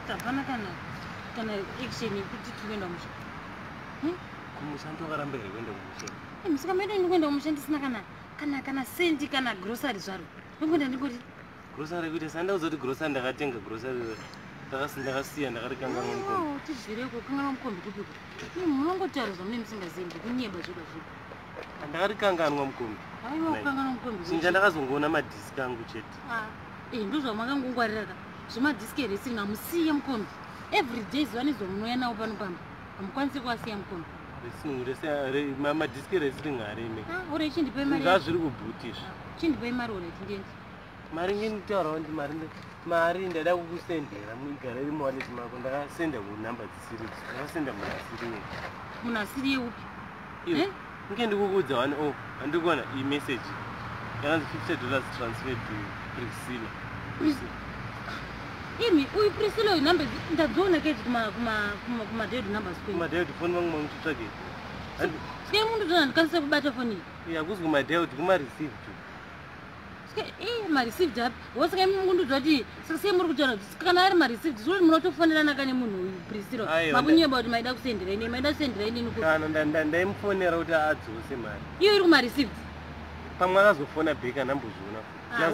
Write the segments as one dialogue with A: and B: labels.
A: Hapana kana action yekuti tiri kuenda kumusha.
B: Kumusha ndokaramba here kuenda kumusha?
A: Musika medu ndikuenda kumusha ndisina kana sendi kana grocery zvaro. Ndikuenda ndingoti
B: grocery kuita sanda uzoti grocery ndakatenga grocery ndakasiya ndakarikanganwa mukombi.
A: Aiwa, tibvireko, kanganwa mukombi kupiko? Munongotaura zvamunenge musingazivi, ndikunyeba zvoga zvoga.
B: Ndakarikanganwa mukombi.
A: Aiwa, kukanganwa mukombi.
B: Chinja ndakazongoona madhiski angu chete.
A: Ndozvamakangongwarira ka zvemadhiski ewrestling, hamusiye mukombi. Every day, zuva nezuva munouya nawo pano pamba, hamukwanisi kuwasiya mukombi.
B: Wrestling, madhiski ewrestling harime.
A: Ore chindipei mari.
B: Zvazviri kubhuti izvi.
A: Chindipei mari ore tindiende.
B: Mari ngenditaurawo ndi mari ndaida kukusendera muigara iri muwallet mako. Ndakasenda kunhamba dzisiri, ndakasenda munhu asiri iye.
A: Munhu asiri yeupi?
B: Iwe, inge ndikukuudza wani o handikuona iyi message yakanzi $50 transfer to Priscilla.
A: Imi, uyu Priscilla uyu, nhamba ndadziona kedzi kumadialed numbers kwenyu.
B: Kumadialed foni vangu mamuchitsvage.
A: Sike munhu tona ndikwanise kubata foni iyi.
B: Hakuzi kumadialed, kumareceived.
A: Mareceived api? Wosaka imi mukundudza kuti saka sei muri kutaura kuti kana ari mareceived, zvoti munotofonerana kane munhu uyu Priscilla?
B: Aiwa,
A: Makunyeba kuti maida kusendera inini, maida kusendera inini ku
B: Kana ndaimufonera kuti adzose mari.
A: Iyo iri kumareceived.
B: Pamwe akazofona back, andambozviona.
A: Ah,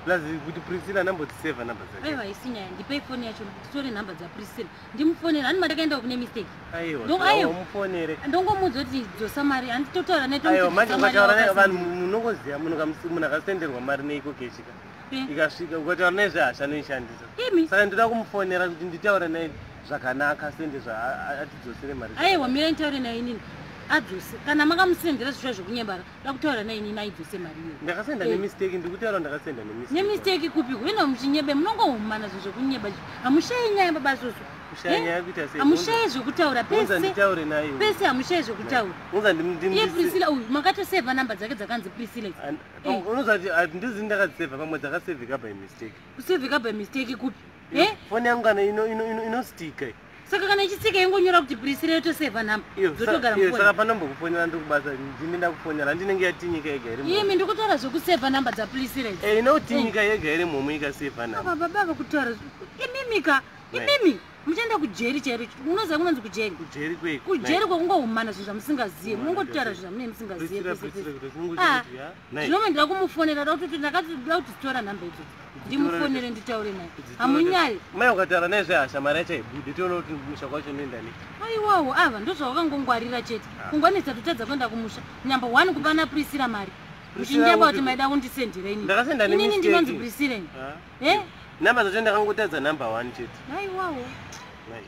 B: Plus kuti Priscilla andambodzisevha namba dzake.
A: Aiwa, isi nyaya, ndipei foni yacho titore nhamba dzaPriscilla ndimufonera. Hani matakaenda kune mistake.
B: Aiwa.
A: Aiwa.
B: Umufonere.
A: Ndongomuudza kuti dzosa mari, handitotaura.
B: Aiwa, manje ukataura naye, vanhu munongoziva munhu akasenderwa mari neiko kechika ikasvika, ukataura naye zvehasha anoishandisa.
A: Imi.
B: Saka ndoda kumufonera kuti nditaure naye zvakanaka, sende atidzosere mari.
A: Aiwa, mira nditaure naye inini, adzose. Kana makamusendera zvisva zvekunyebara, da kutaura naye inini aidzose mari iyoyo.
B: Ndakasenda nemistake, ndikutaura ndakasenda nemistake.
A: Nemistake kupi? Kuenda muchinyebe, munongohumana zvinhu zvekunyeba, hamushayi nyaya baba soso.
B: Kushaya nyaya kuita sei?
A: Hamushayi zvekutaura.
B: Unza
A: Pese
B: nditaure naye.
A: pese hamushayi zvekutaura.
B: Unza
A: Iye Priscilla uyu makatosevha namba dzake dzakanzi Priscilla idzi.
B: Unoziva kuti handizi ndakadzisevha, pamwe dzakasevheka by mistake.
A: Kusevheka by mistake kupi? Eh?
B: Foni yangu kana inostika.
A: Saka kana ichisika ingonyora kuti Priscilla, yotosevha namba, dzotogara
B: Iyo,
A: mufoni.
B: Saka panombokufonera ndiri kubasa, ndini ndakufonera, handinenge yatinyika yega iri
A: Imi, ndikutaura zvekusevha namba dzaPriscilla idzi.
B: Inotinyika yega iri momo ikasevha namba.
A: Ava baba vakutaura imimika, imimi muchaenda kujeri chairo. Unoziva kunonzi kujeri?
B: Kujeri kwei?
A: Kujeri kwekungohumana zvinhu zvamusingazive. Munongotaura zvinhu zvamunenge musingazive
B: Priscilla,
A: pese pese.
B: Priscilla, kuti unongoti
A: Ah,
B: kuti, ya, nai.
A: Zvinova ndida kumufonera, da kutoti ndakatoda kuti tora nhamba idzodzo ndimufonere nditaure naye. Hamunyari.
B: Mai, ukataura naye zvehasha mari yacho haibude, tione kuti musha kwacho unoenda nei.
A: Aiwawo, ava ndozvawakangongwarira chete, kungwanisa totadza kuenda kumusha. Nyamba one kupana Priscilla mari,
B: Priscilla
A: muchinyeba kuti maida kundisendera inini.
B: Ndakasenda
A: Inini
B: nemistake.
A: ndinonzi Priscilla ini.
B: Ah.
A: Eh?
B: Namba dzacho ndakangotadza namba one chete.
A: Aiwawo.
B: Nai.